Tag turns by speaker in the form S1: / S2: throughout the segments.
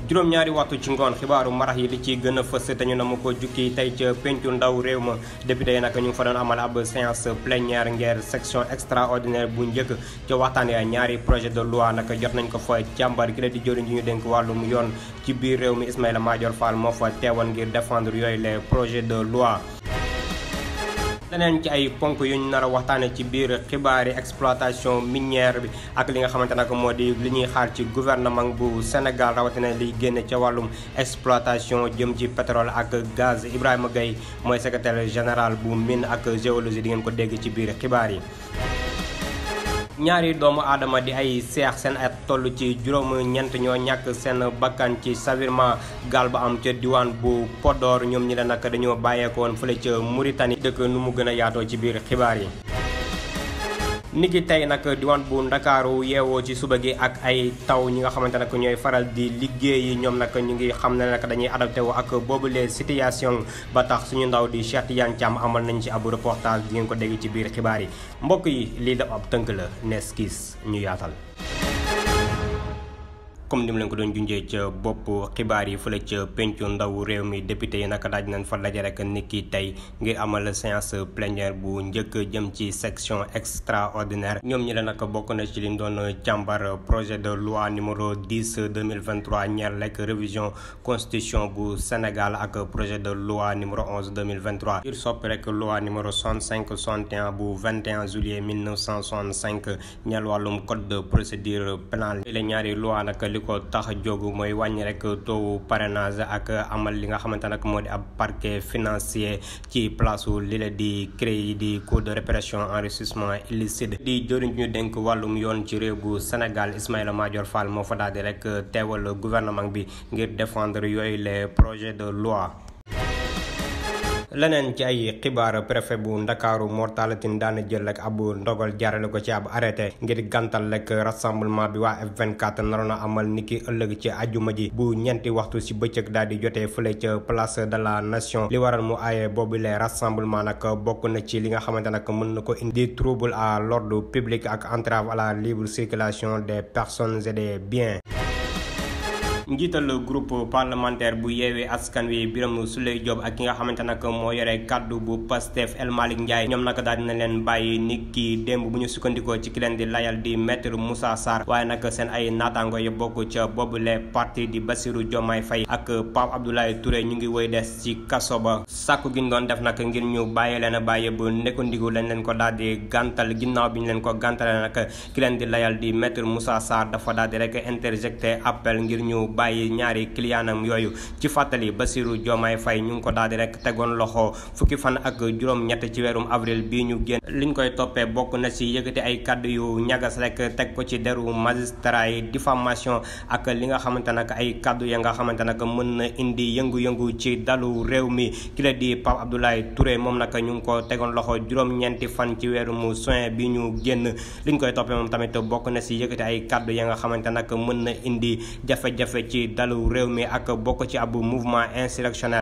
S1: juróom-ñaari waxtu ci ngoon xibaaru marax yi li ci gën a fës te ñu na ma ko jukki tey ca pencu ndaw réew ma député yi nag ñu ngi fa doon amal ab séance plénière ngir section extraordinaire bu njëkk ca waxtaan ya ñaari projet de loi nag jot nañ ko fa càmbar ki la di jëriñ ji ñu dénk wàllum yoon ci biir réew mi Ismaïla Madior Fall moo fa teewoon ngir défendre yooyu les projets de loi. leneen ci ay ponk yu ñu nar a waxtaane ci biir xibaari exploitation minière bi ak li nga xamante nag moo di li ñuy xaar ci gouvernement bu Sénégal rawatina liy génne ca wàllum exploitation jëm ci pétrole ak gaz. Ibrahima Gaye mooy secrétaire général bu mine ak géologie di ngeen ko dégg ci biir xibaar yi. ñaari doomu aadama di ay seex seen at toll ci juróom-ñeent ñoo ñàkk seen bakkan ci chavirement gaal ba am ca diwaan bu Podor ñoom ñi la nag dañoo bàyyeekoon fële ca Mauritanie dëkk nu mu gën a yaatoo ci biir xibaar yi. niki tey nag diwaan bu Ndakaaru yeewoo ci suba gi ak ay taw ñi nga xamante nag ñooy faral di liggéey yi ñoom nag ñu ngi xam ne nag dañuy adapté wu ak boobule situation ba tax suñu ndaw di Cheikh Tidiane Thiam amal nañ ci ab reportage di ngeen ko dégg ci biir xibaar yi mbokk yi lii def ab tënk la nees kiis ñu yaatal. comme ni mu leen ko doon junjee ca bopp xibaar yi fële ca pencu ndaw réew mi député yi nag daaj nañ fa daje rek niki tey ngir amal séance plénière bu njëkk jëm ci section extraordinaire ñoom ñi la nag bokk na ci liñ doon càmbar projet de loi numéro 10 2023 ñeel rek révision constitution bu Sénégal ak projet de loi numéro 11 2023 ngir soppi rek loi numéro 65/61 bu 21 juillet 1965 ñeel wàllum code de procédure pénale la ñaari loi nag li ko tax a jóg mooy wàññi rek taux parrainage ak amal li nga xamante nag moo di ab parquet financier ci place li la di CREI di cour de répression enrichissement illicite di jëriñ ñu dénk wàllum yoon ci réew bu Sénégal Ismaïla Madior Fall moo fa daal di rek teewal gouvernement bi ngir défendre yooyu les projets de loi. leneen ci ay xibaar préfet bu Ndakaaru Mor Talla Tine daana jël rek ab ndogal jaarale ko ci ab arrêté ngir gàntal rek rassemblement bi waa F24 naroon a amal niki ëllëg ci ajuma ji bu ñeenti waxtu ci bëccëg daal di jotee fële ca place de la nation li waral mu aaye boobu les rassemblement nag bokk na ci li nga xamante nag mën na ko indi trouble à l'ordre public ak entrave à la libre circulation des personnes et des biens. njiital groupe parlementaire bu yeewee askan wi Birame Souleye Diop ak ki nga xamante nag moo yore kaddu bu Pastef El Malick Ndiaye ñoom nag daal dina leen bàyyi nit ki démb bu ñu sukkandikoo ci ki leen di layal di maître Moussa Sarr waaye nag seen ay naataango yi bokk ca boobu les parti di Bassirou Diomaye Faye ak Pape Abdoulaye Touré ñu ngi woy des ci kaso ba sàkku gi ñu doon def nag ngir ñu bàyyi leen a bàyyi bu nekkandiku lañ leen ko daal di gàntal ginnaaw bi ñu leen ko gàntale nag ki leen di layal di maître Moussa Sarr dafa daal di rek interjecté appel ngir ñu bàyyi ñaari clientam yooyu ci fàttali Bassirou Diomaye Faye ñu ngi ko daal di rek tegoon loxo fukki fan ak juróom-ñett ci weerum avril bii ñu génn liñ koy toppee bokk na ci yëkkati ay kàddu yu ñagas rek teg ko ci deru magistrat yi diffamation ak li nga xamante nag ay kàddu ya nga xamante nag mën na indi yëngu-yëngu ci dalu réew mi ki la di Pape Abdoulaye Touré moom nag ñu ngi ko tegoon loxo juróom-ñeenti fan ci weerum juin bi ñu génn liñ koy toppee moom tamit bokk na ci yëkkati ay kàddu ya nga xamante nag mën na indi jafe-jafe ci dalu réew mi ak bokk ci ab mouvement insurrectionnel.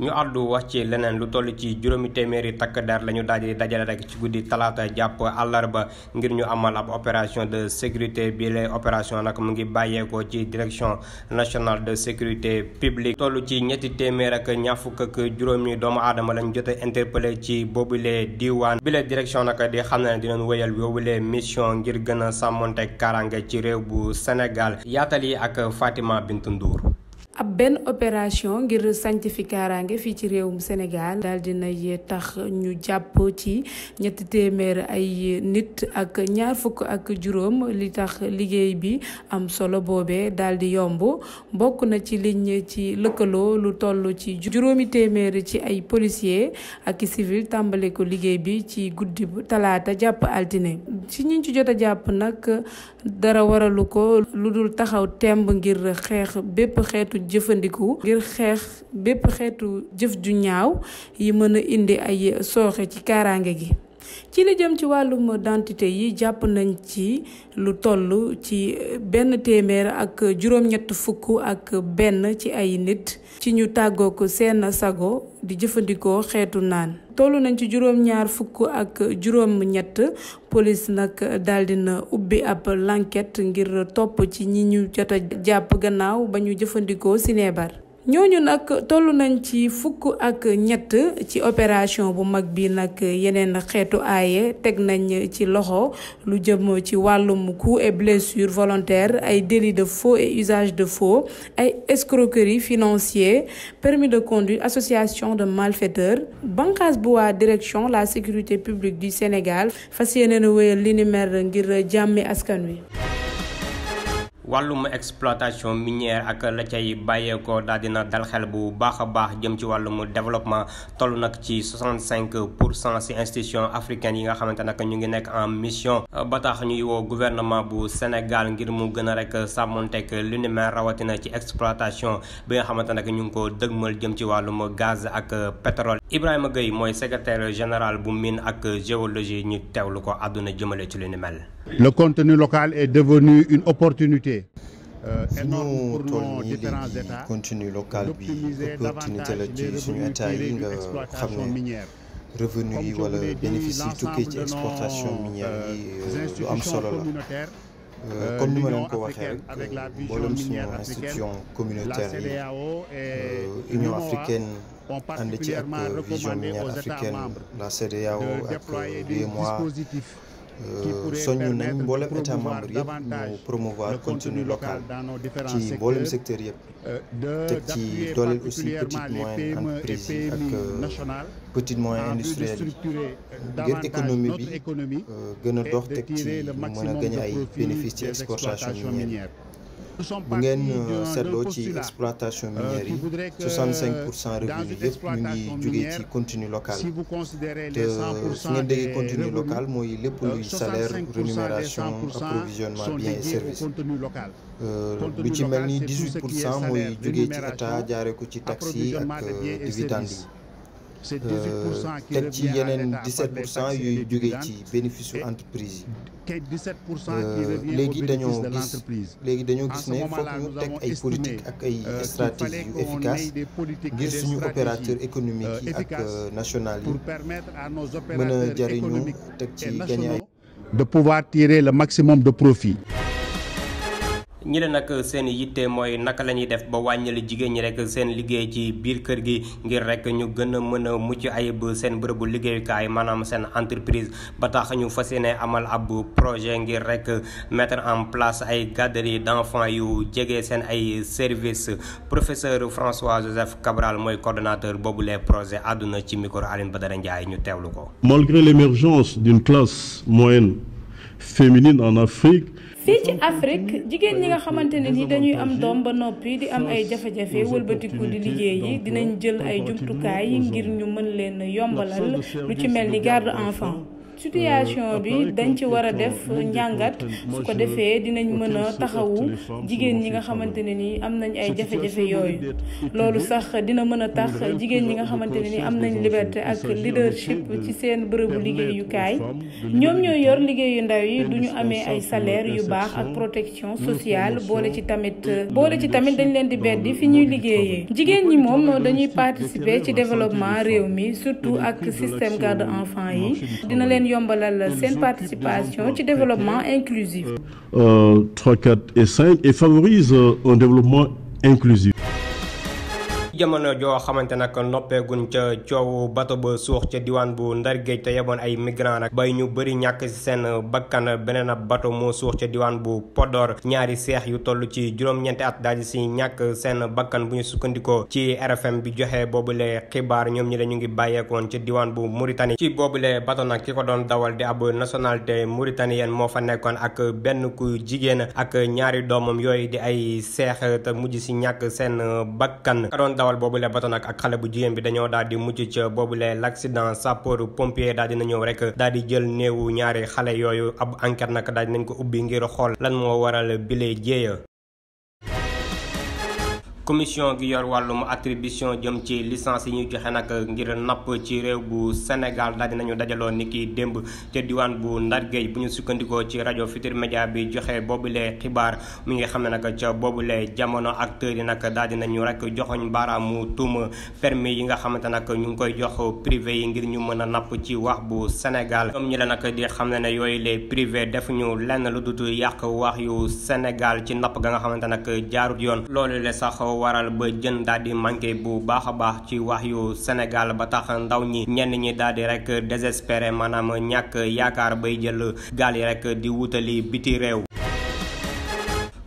S1: ñu àddu wax ci leneen lu toll ci juróomi téeméeri takk der la ñu daal di dajale rek ci guddi talaata jàpp àllarba ngir ñu amal ab opération de sécurité bi lay opération nag mu ngi bàyyeekoo ci direction nationale de sécurité publique toll ci ñetti téeméer ak ñaar fukk ak juróomi doomu aadama lañ jot a interpellé ci boobule diwaan bi la direction nag di xam ne dinañ wéyal boobule mission ngir gën a sàmmonte kaaraange ci réew bu Sénégal yaatal yi ak Fatima Bintou Ndour.
S2: ab benn opération ngir sanc fi kaaraange fii ci réewum Sénégal daal dinay tax ñu jàpp ci ñetti téeméer ay nit ak ñaar fukk ak juróom li tax liggéey bi am solo boobee daal di yomb bokk na ci liñ ci lëkkaloo lu toll ci juróomi téeméer ci ay policier ak civil tàmbale ko liggéey bi ci guddi talaata jàpp altine ci ñi ci jot a jàpp nag dara waralu ko lu dul taxaw temb ngir xeex bépp xeetu jëfandiku ngir xeex bépp xeetu jëf ju ñaaw yi mën a indi ay sooxe ci kaaraange gi ci li jëm ci wàllum identité yi jàpp nañ ci lu toll ci 100 ak juróom-ñett fukk ak benn ci ay nit ci ñu tàggoo ko seen sago di jëfandikoo xeetu naan toll nañ ci juróom-ñaar fukk ak juróom-ñett police nag daldi na ubbi ab l'enquête ngir topp ci ñi ñu jot a jàpp gannaaw ba ñu jëfandikoo sinébar ñooñu nag toll nañ ci fukk ak ñett ci opération bu mag bi nag yeneen xeetu aaye teg nañ ci loxo lu jëm ci wàllum coups et blessures volontaires ay délit de faux et usage de faux ay escroquerie financière permis de conduire association de malfaiteurs bànqaas bu waa direction la sécurité publique du Sénégal fas yéene na wéyal li ni mel ngir jàmmi askan wi.
S1: wàllum exploitation minière ak la cay bàyyeekoo daal dina dal xel bu baax a baax jëm ci wàllum développement toll nag ci 65% ci institution africaine yi nga xamante nag ñu ngi nekk en mission ba tax ñuy woo gouvernement bu Sénégal ngir mu gën a rek sàmmonteeg li ni mel rawatina ci exploitation bi nga xamante nag ñu ngi ko dëgmal jëm ci wàllum gaz ak pétrole. Ibrahima Gueye mooy secrétaire général bu mine ak géologie ñu teewlu ko àdduna jëmale ci li ni mel.
S3: Le contenu local est devenu une opportunité énorme pour nos différents États.
S4: Contenu local bi opportunité la ci suñu état yi nga xam ne revenu yi wala bénéfice yi tukkee ci exploitation minière yi lu am solo la. Comme ni ma leen ko waxee rek mboolem suñu institution communautaire yi Union africaine ànd ci ak vision minière africaine la CEDEAO ak l'UEMOA soññu nañ mboolem état membre yëpp ñu promouvoir contenu local ci mboolem secteur yëpp teg ci dooleel aussi petite moyenne entreprise yi ak petite moyenne industrielle yi ngir économie bi gën a dox teg ci mën a gagné ay bénéfices ci exportation minière. bu ngeen seetloo ci exploitation minière yi 65% revenu yëpp ñu ngi jógee ci contenu local te su ngeen déggee contenu local mooy lépp luy salaire rémunération approvisionnement biens et services lu ci mel ni 18% mooy jógee ci état jaaree ko ci taxes yi ak dividendes yi teg ci yeneen 17% yooyu jógee ci bénéfice u entreprise yi léegi dañoo gis ne foog ñu teg ay politique ak ay stratégie yu efficace ngir suñu opérateur économique yi ak national yi mën a jariñu teg ci gagné ay
S3: de pouvoir tirer le maximum de profit.
S1: ñi la nag seen yitte mooy naka la ñuy def ba wàññali jigéen ñi rek seen liggéey ci biir kër gi ngir rek ñu gën a mën a mucc ayib seen bërëbu liggéeyukaay maanaam seen entreprise ba tax ñu fas yéene amal ab projet ngir rek mettre en place ay garderies d'enfants yu jege seen ay services professeur François Joseph Cabral mooy coordonnateur boobu les projets àdduna ci micro Aline Badara Ndiaye ñu teewlu ko.
S5: Malgré l'émergence d'une classe moyenne féminine en Afrique.
S2: fii ci Afrique jigéen ñi nga xamante ne ni dañuy am doom ba noppi di am ay jafe-jafe wëlbatiku di liggéey yi dinañ jël ay jumtukaay ngir ñu mën leen yombalal lu ci mel ni garde enfant. situation bi dañ ci war a def njàngat su ko defee dinañ mën a taxawu jigéen ñi nga xamante ne ni am nañ ay jafe-jafe yooyu loolu sax dina mën a tax jigéen ñi nga xamante ne ni am nañ liberté ak leadership ci seen bërëbu liggéeyukaay ñoom ñoo yor liggéeyu ndaw yi duñu amee ay salaire yu baax ak protection sociale boole ci tamit dañ leen di beddi fi ñuy liggéeyee jigéen ñi moom dañuy participer ci développement réew mi surtout ak système garde enfant yi dina leen yombalal seen participation ci développement inclusif.
S5: 3, 4 et 5 et favorise un développement inclusif.
S1: jamono joo xamante nag noppeegun ca coowu bato ba suux ca diwaan bu Ndar Géej te yeboon ay migrants nag bay ñu bëri ñàkk ci seen bakkan beneen ab bato moo suux ca diwaan bu Podor ñaari seex yu toll ci juróom-ñeenti at daal di si ñàkk seen bakkan bu ñu sukkandikoo ci RFM bi joxe boobule xibaar ñoom ñi dañu ngi bàyyeekoon ca diwaan bu Mauritanie ci boobule bato nag ki ko doon dawal di ab nationalité mauritanienne moo fa nekkoon ak benn ku jigéen ak ñaari doomam yooyu di ay seex te mujj si ñàkk seen bakkan ka doon dawal boobule bato nag ak xale bu jigéen bi dañoo daal di mucc ca boobule l'accident sapeur pompier daal dina ñëw rek daal di jël néewu ñaari xale yooyu ab enquête nag daal dinañ ko ubbi ngir xool lan moo waral bile jéeya. commission gi yor wàllum attribution jëm ci licence yi ñuy joxe nag ngir napp ci réew bu Sénégal daal dinañu dajaloo ni ki démb te diwaan bu Ndar Géej bu ñu sukkandikoo ci rajo Futurs Médias bi joxe boobule xibaar mi ngi xam ne nag ca boobule jamono acteurs yi nag daal dinañu rek joxoñ baaraamu tuuma permis yi nga xamante nag ñu ngi koy jox privé yi ngir ñu mën a napp ci wax bu Sénégal ñoom ñi la nag di xam ne yooyu les privé defuñu lenn lu dut yàq wax yu Sénégal ci napp ga nga xamante nag jaarut yoon loolu le sax waral ba jën daal di manqué bu baax a baax ci wax yu Sénégal ba tax ndaw ñi ñenn ñi daal di rek désespéré maanaam ñàkk yaakaar bay jël gaal yi rek di wutali biti réew.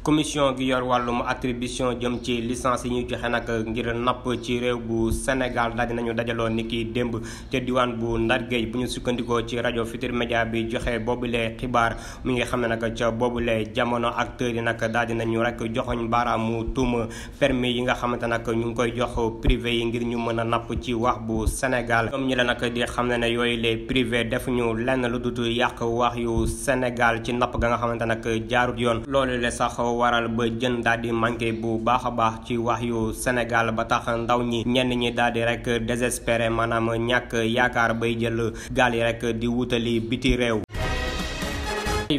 S1: commission gi yor wàllum attribution jëm ci licence yi ñuy joxe nag ngir napp ci réew bu Sénégal daal dinañu dajaloo ni ki démb te diwaan bu Ndar Géej bu ñu sukkandikoo ci rajo Futurs Médias bi joxe boobule xibaar mi ngi xam ne nag ca boobule jamono acteurs yi nag daal dinañu rek joxoñ baaraamu tuuma permis yi nga xamante nag ñu ngi koy jox privé yi ngir ñu mën a napp ci wax bu Sénégal ñoom ñi la nag di xam ne yooyu les privé defuñu lenn lu dut yàq wax yu Sénégal ci napp ga nga xamante nag jaarut yoon loolu le sax waral ba jën daal di manqué bu baax a baax ci wax yu Sénégal ba tax ndaw ñi ñenn ñi daal di rek désespéré maanaam ñàkk yaakaar bay jël gaal yi rek di wutali biti réew.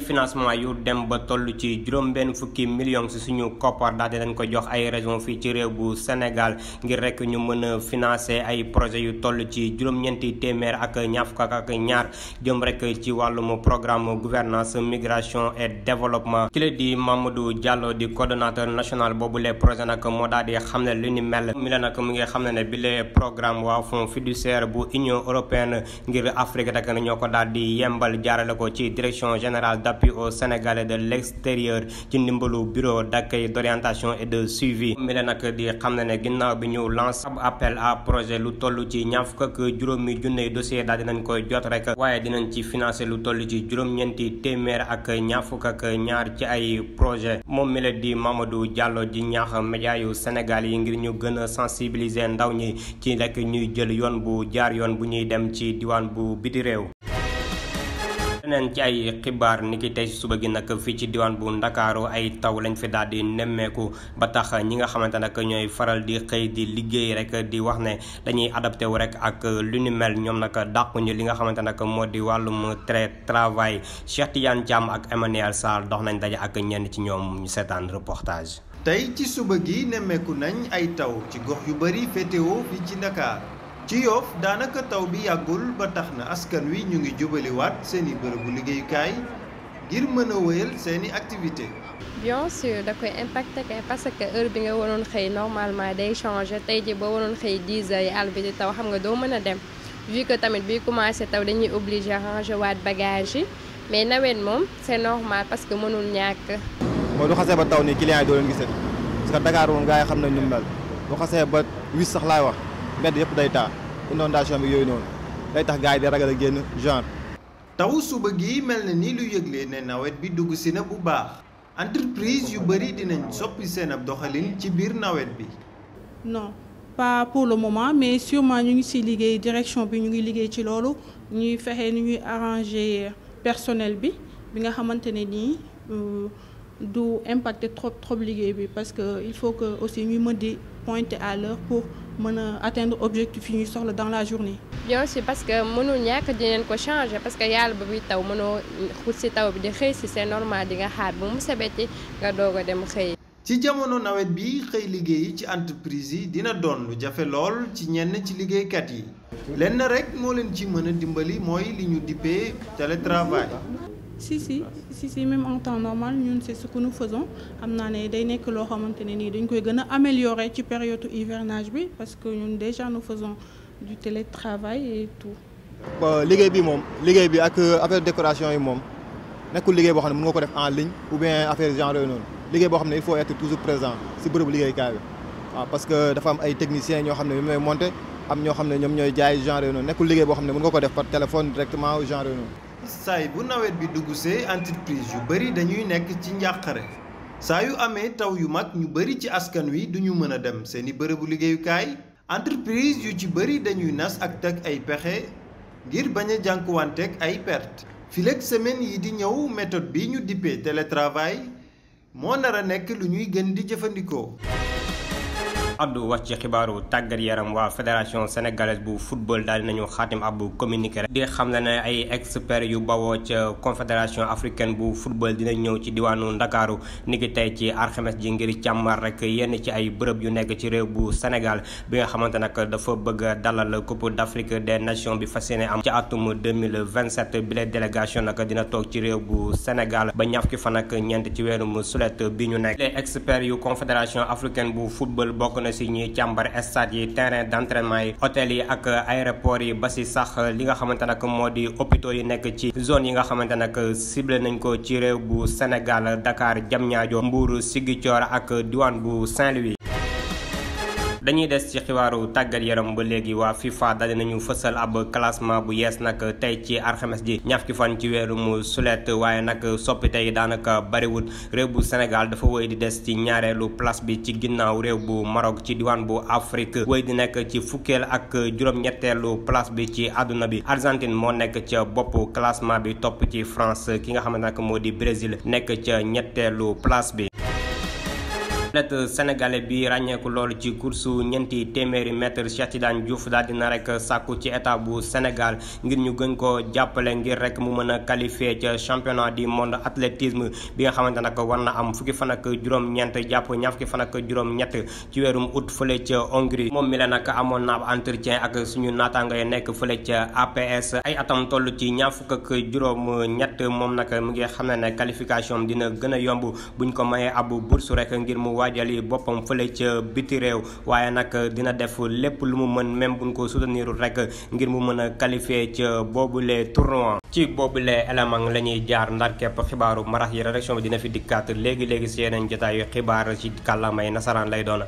S1: financement yu dem ba toll ci juróom-benn fukki millions ci suñu koppar daal di leen ko jox ay région fii ci réew bu Sénégal ngir rek ñu mën a financer ay projet yu toll ci juróom-ñeenti téeméer ak ñaar fukk ak ñaar jëm rek ci wàllum programme gouvernance migration et développement ki la di Mamadou Diallo di coordonnateur national boobu les projets nag moo daal di xam ne li ni mel mi la nag mu ngi xam ne bi les programme waa fonds fiduciaire bu Union européenne ngir Afrique rek ñoo ko daal di yembal jaarale ko ci direction générale d'appui aux Sénégalais de l'extérieur ci ndimbalu bureau d'accueil d'orientation et de suivi mi la nag di xam ne ginnaaw bi ñu lance ab appel à projet lu toll ci ñaar fukk ak juróomi junne dossier daal dinañ koy jot rek waaye dinañ ci financer lu toll ci juróom-ñeenti téeméer ak ñaar fukk ak ñaar ci ay projet moom mi la di Mamadou Diallo di ñaax média yu Sénégal yi ngir ñu gën a sensibiliser ndaw ñi ci rek ñuy jël yoon bu jaar yoon bu ñuy dem ci diwaan bu biti réew. leneen ci ay xibaar niki tey suba gi nag fii ci diwaan bu Ndakaaru ay taw lañ fi daal di nemmeeku ba tax ñi nga xamante nag ñooy faral di xëy di liggéey rek di wax ne dañuy adapté wu rek ak lu ni mel ñoom nag dàquñu li nga xamante nag moo di wàllum travail Cheikh Tidiane Thiam ak Emmanuel Sarr dox nañ daje ak ñenn ci ñoom ñu seetaan reportage.
S6: tey ci suba gi nemmeeku nañ ay taw ci gox yu bari féetewoo fii ci Dakar. ci Yoff daanaka taw bi yàggul ba tax na askan wi ñu ngi jubaliwaat seeni bërëbu liggéeyukaay ngir mën a wéyal seeni activité
S7: bien sûr da koy impacté kay parce que heure bi nga waroon xëy normalement day changé tey ji boo waroon xëy 10 heures yi àll bi di taw xam nga doo mën a dem vu que tamit bi commencé taw dañuy obligé ranger waat bagage yi mais nawet moom c'est normal parce que mënul ñàkk.
S8: mooy du xasee ba taw nii client yi doo leen gisati parce que Dakar moom gars yi xam nañ ñu mel bu xasee ba wis sax laay wax mbedd yëpp day taa inondation bi yooyu noonu day tax gars yi di ragal a génn genre.
S6: taw suba gi mel na ni lu yëgle ne nawet bi dugg si na bu baax entreprise yu bëri dinañ soppi seen ab doxalin ci biir nawet bi.
S9: non pas pour le moment mais sûrement ñu ngi ci liggéey direction bi ñu ngi liggéey ci loolu ñuy fexe ni ñuy arranger personnel bi nga xamante ne nii du impacter trop liggéey bi parce que il faut que aussi ñuy mën di pointer à l'heure pour mën a atteindre objectif yi ñuy soxla dans la journée.
S7: bien sûr parce que mënul ñàkk dinañ ko changer parce que yàlla ba buy taw mënoo xut ci taw bi di xëy ci c'est normal di nga xaar ba mu sebeti nga doog a dem xëy.
S6: ci jamono nawet bi xëy liggéey ci entreprise yi dina doon lu jafe lool ci ñenn ci liggéeykat yi lenn rek moo leen ci mën a dimbali mooy li ñu dippee télétravail.
S9: si même en temps normal ñun c'est ce que nous faisons xam naa ne day nekk loo xamante ne nii dañ koy gën a améliorer ci période hivernage bi parce que ñun déjà nous faisons du télétravail et tout.
S8: liggéey bi ak affaire décoration yi moom nekkul liggéey boo xam ne mën nga ko def en ligne ou bien affaire genre yooyu noonu liggéey boo xam ne il faut être toujours présent si bërëbu liggéeykaay bi waaw parce que dafa am ay techniciens ñoo xam ne ñoom ñooy monter am ñoo xam ne ñoom ñooy jaay genre yooyu noonu nekkul liggéey boo xam ne mën nga ko def par téléphone directement ou genre yooyu noonu.
S6: saay bu nawet bi dugg see entreprise yu bëri dañuy nekk ci njàqare saa yu amee taw yu mag ñu bëri ci askan wi duñu mën a dem seeni bërëbu liggéeyukaay entreprise yu ci bëri dañuy nas ak teg ay pexe ngir bañ a jànkuwanteeg ay perte fileeg semaine yi di ñëw méthode bi ñu dippee télétravail moo nar a nekk lu ñuy gën di jëfandikoo.
S1: addu wax ci xibaaru tàggat yaram waa fédération sénégalaise bu football daal dinañu xaatim ab communiqué rek di xam ne ay experts yu bawoo ca confédération africaine bu football dina ñëw ci diwaanu Ndakaaru niki tey ci alxames ji ngir càmmar rek yenn ci ay bërëb yu nekk ci réew bu Sénégal bi nga xamante nag dafa bëgg a dalal Coupe d'Afrique des Nations bi fas yéene am ci atum 2027 bi la délégation nag dina toog ci réew bu Sénégal ba ñaar fukki fan ak ñeent ci weerum sulet bi ñu nekk. les experts yu confédération africaine bu football bokk na si ñuy càmbar stade yi terrain d'entraînement yi hôtel yi ak aéroport yi ba si sax li nga xamante nag moo di hôpitaux yi nekk ci zone yi nga xamante nag ciblé nañ ko ci réew bu Sénégal Dakar Diamniadio Mbour Ziguinchor ak diwaan bu Saint-Louis. dañuy des ci xibaaru tàggat yaram ba léegi waa FIFA dal nañu fësal ab classement bu yees nag tey ci alxames ji ñaar fukki fan ci weerum sulet waaye nag soppite yi daanaka bariwul réew bu Sénégal dafa wéy di des ci ñaareelu place bi ci ginnaaw réew bu Maroc ci diwaan bu Afrique wéy di nekk ci fukkeel ak juróom-ñetteelu place bi ci àdduna bi Argentine moo nekk ca bopp classement bi topp ci France ki nga xamante nag moo di Brésil nekk ca ñetteelu place bi. athlète sénégalais bi ràññeeku loolu ci course ñeenti téeméeri mètre Cheikh Tidiane Diouf daal dina rek sàkku ci état bu Sénégal ngir ñu gën ko jàppale ngir rek mu mën a qualifier ca championnat du monde athlétisme bi nga xamante nag war na am fukki fan ak juróom-ñeent jàpp ñaar fukki fan ak juróom-ñett ci weerum août fële ca Hongrie moom mi la nag amoon na ab entretien ak suñu naataango yi nekk fële ca APS ay atam toll ci ñaar fukk ak juróom-ñett moom nag mu ngi xam ne qualification dina gën a yomb buñ ko mayee ab bourse rek ngir mu waajali boppam fële ca biti réew waaye nag dina def lépp lu mu mën même buñ ko soutenirul rek ngir mu mën a qualifier ca boobule tournoi. ci boobule élément la ñuy jaar ndar képp xibaaru marax yi rédaction bi dina fi dikkaat léegi si yeneen jotaayu xibaar ci kàllaamay nasaraan lay doon.